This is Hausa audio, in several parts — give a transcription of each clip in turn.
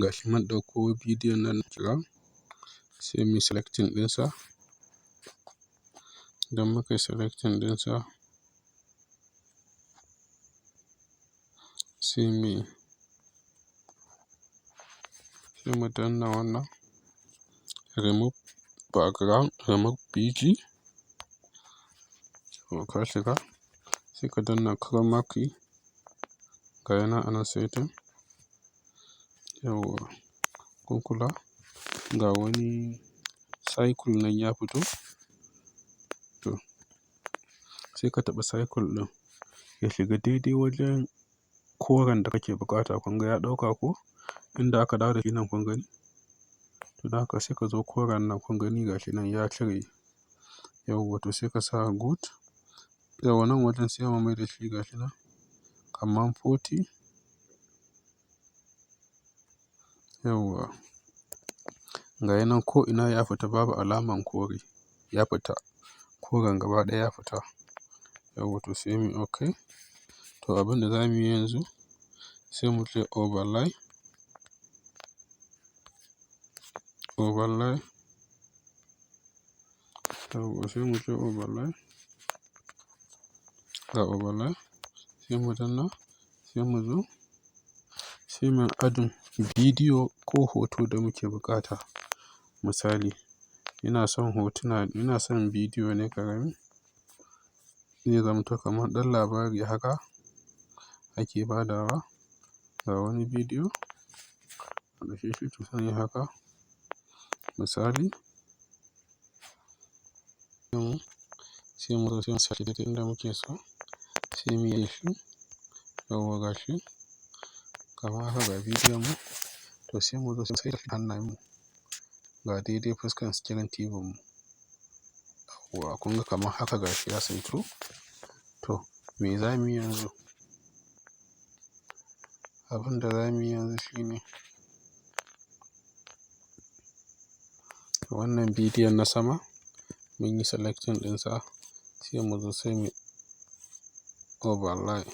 Gashi mun ɗauko bidiyon nan kira, sai muyi selecting ɗinsa. Idan muka yi selecting ɗinsa, sai mu danna wannan remove background, remove BG. To ka shiga, sai ka danna chroma key. Ga yana anan setting. Yauwa, kun kula ga wani circle nan ya fito. To sai ka taɓa circle ɗin ya shiga daidai wajen koren da kake buƙata. Kun ga ya ɗauka ko? Inda aka dawo da shi nan, kun gani? To, don haka sai ka zo koren nan, kun gani, gashi nan ya cire. Yauwa, to sai ka sa good. Yauwa, nan wajen sai mu mai da shi, gashi nan kaman 40. Yauwa, ga yanan ko ina ya fita, babu alaman kore ya fita. Koren gaba ɗaya ya fita. Yauwa, to sai muyi okay. To abin da za mu yi yanzu, sai mu ce overlay, overlay. Yauwa, sai mu ce overlay. Ga overlay, sai mu danna, sai mu zo, sai mu adding bidiyo ko hoto da muke buƙata. Misali, ina son hotuna, ina son bidiyo ne ƙarami. Zai zamto kamar ɗan labari haka ake badawa. Ga wani bidiyo, wanda shi to zan yi haka. Misali, sai mu zo, sai mu sake daidai inda muke so, sai mu yi shi. Yauwa, gashi kamar haka ga bidiyon mu. To sai mu zo, sai hannayen mu ga daidai fuskan screen TV mu. Yauwa, kun ga kamar haka gashi ya saitu. To me za mu yi yanzu? Abin da za mu yi yanzu shine wannan bidiyon na sama mun yi selecting ɗinsa, sai mu zo, sai mu overlay.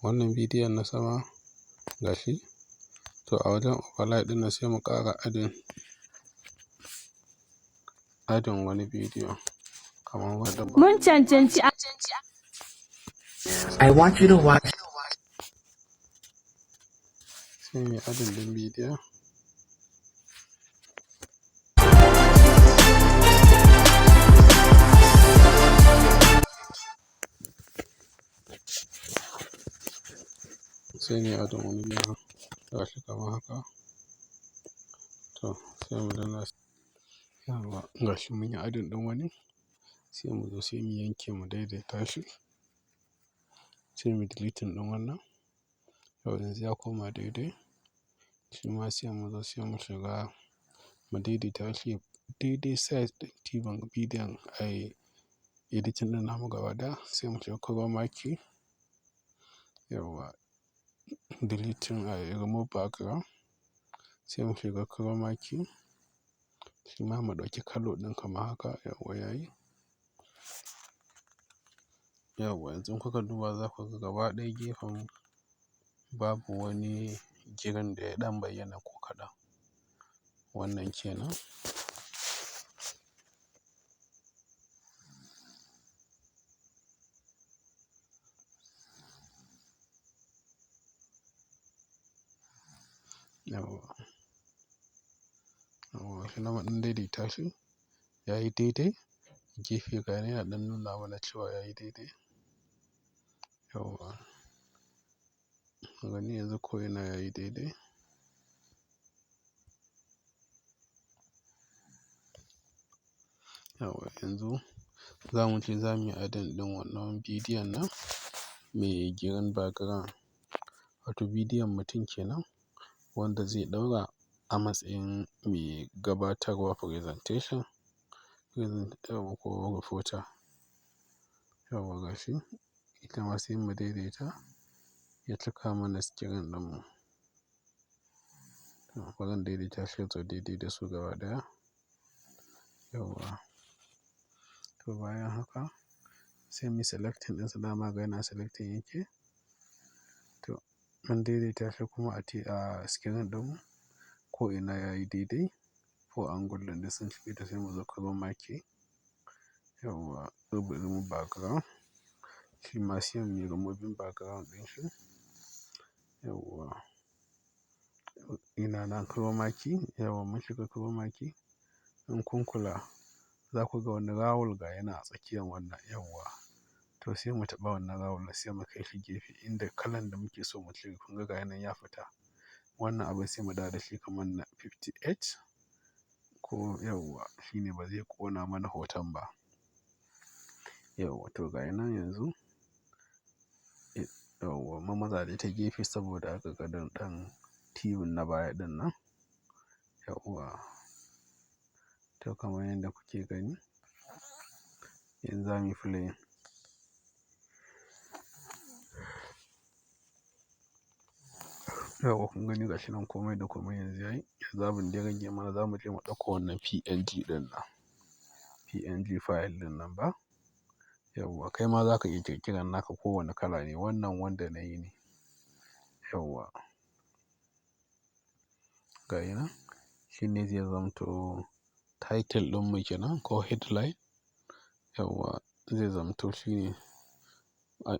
Wannan bidiyon na sama gashi. To a wajen overlay ɗin nan sai mu ƙara adding wani bidiyo kamar wanda Mun cancanci a I want you to watch Sai mu yi adding ɗin bidiyo. Sai mu yi adding wani bidiyo gashi kamar haka. To sai mu danna. Yauwa, gashi mun yi adding ɗin wani. Sai mu zo, sai mu yanke, mu daidaita shi. Sai mu deleting ɗin wannan. Yau yanzu ya koma daidai. Shi ma sai mu zo, sai mu shiga, mu daidaita shi daidai size ɗin TV bidiyon ai editing ɗin namu gaba ɗaya. Sai mu shiga chroma key. Yauwa, deleting ai remove background. Sai mu shiga chroma key. Shi ma mu ɗauki colour ɗin kamar haka. Yauwa, yayi. Yauwa, yanzu in kuka duba za ku ga gaba ɗaya gefen babu wani green da ya ɗan bayyana ko kaɗan. Wannan kenan. Yauwa. Yauwa, shi nan mun ɗan daidaita shi. Yayi daidai. Gefe ga yana ɗan nuna mana cewa yayi daidai. Yauwa. Gani yanzu ko ina yayi daidai. Yauwa, yanzu za mu ce za mu yi adding ɗin wannan bidiyon nan mai green background. Wato bidiyon mutum kenan wanda zai ɗaura a matsayin mai gabatarwa, presentation ko reporter. Yauwa, gashi ita ma sai mu daidaita ya cika mana screen ɗinmu. To bazan daidaita shi ya zo daidai da su gaba ɗaya. Yauwa. To bayan haka Sai muyi selecting ɗinsa, dama ga yana selecting yake. To mun daidaita shi kuma a screen ɗinmu ko ina yayi daidai. Ko angle ɗin da sun shiga, sai mu zo chroma key. Yauwa, remove background. Shi ma sai muyi removing background ɗin shi. Yauwa. Ina nan chroma key. Yauwa, mun shiga chroma key. In kun kula za ku ga wani rawul ga yana a tsakiyan wannan. Yauwa. To sai mu taɓa wannan rawul, sai mu kai shi gefe inda kalan da muke so mu cire. Kun ga ga yanan ya fita. Wannan abin sai mu dawo da shi kamar na 58 ko yauwa, shine ba zai ƙona mana hoton ba. Yauwa, to ga yanan yanzu. Yauwa, mun matsa da ita gefe saboda aka ga ɗan TV na baya ɗin nan. Yauwa. To kamar yadda kuke gani, yanzu za muyi playing. Yauwa, kun gani gashi nan komai da komai yanzu yayi. Yanzu abin da ya rage mana, za mu je mu ɗauko wannan PNG ɗin nan. PNG file ɗin nan ba. Yauwa, kai ma za ka iya ƙirƙiran naka kowane kala ne. Wannan wanda na yi ne. Yauwa. Ga yi nan. Shi ne zai zamto title ɗin mu kenan ko headline. Yauwa, zai zamto shi ne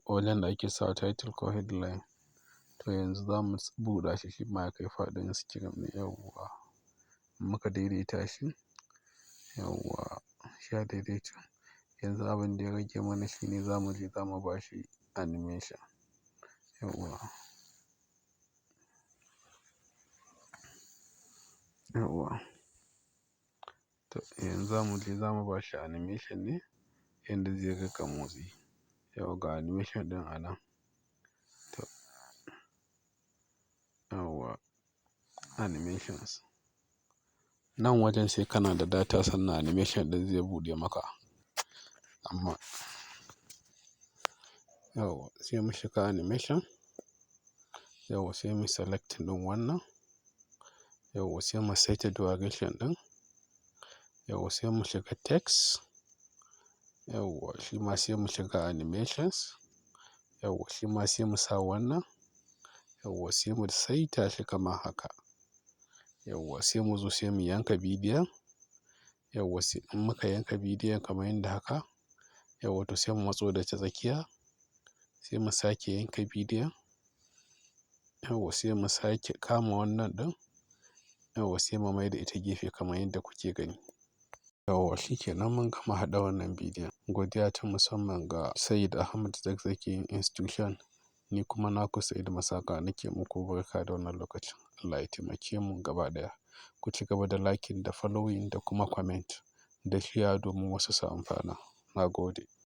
wajen da ake sa title ko headline. To yanzu za mu buɗe shi, shi ma ya kai faɗin screen ɗin. Yauwa. Muka daidaita shi. Yauwa, shi ya daidaita. Yanzu abin da ya rage mana shine za mu je za mu ba shi animation. Yauwa. Yauwa. To yanzu za mu je za mu ba shi animation ne yanda zai riƙa motsi. Yauwa, ga animation ɗin a nan. To yauwa, animations. Nan wajen sai kana da data sannan animation ɗin zai buɗe maka. Amma yauwa, sai mu shiga animation. Yauwa, sai mu select ɗin wannan. Yauwa, sai mu saita duration ɗin. Yauwa, sai mu shiga text. Yauwa, shi ma sai mu shiga animations. Yauwa, shi ma sai mu sa wannan. Yauwa, sai mu saita shi kamar haka. Yauwa, sai mu zo sai mu yanka bidiyon. Yauwa, sai in muka yanka bidiyon kamar yadda haka. Yauwa, to sai mu matso da ta tsakiya. Sai mu sake yanka bidiyon. Yauwa, sai mu sake kama wannan ɗin. Yauwa, sai mu mai da ita gefe kamar yadda kuke gani. Yauwa, shi ke nan mun gama haɗa wannan bidiyon. Godiya ta musamman ga Said Ahmad Zakzaky Institution. Ni kuma naku Said Masaka nake muku barka da wannan lokacin. Allah ya taimake mu gaba ɗaya. Ku ci gaba da liking da following da kuma comment da share domin wasu su amfana. Na gode.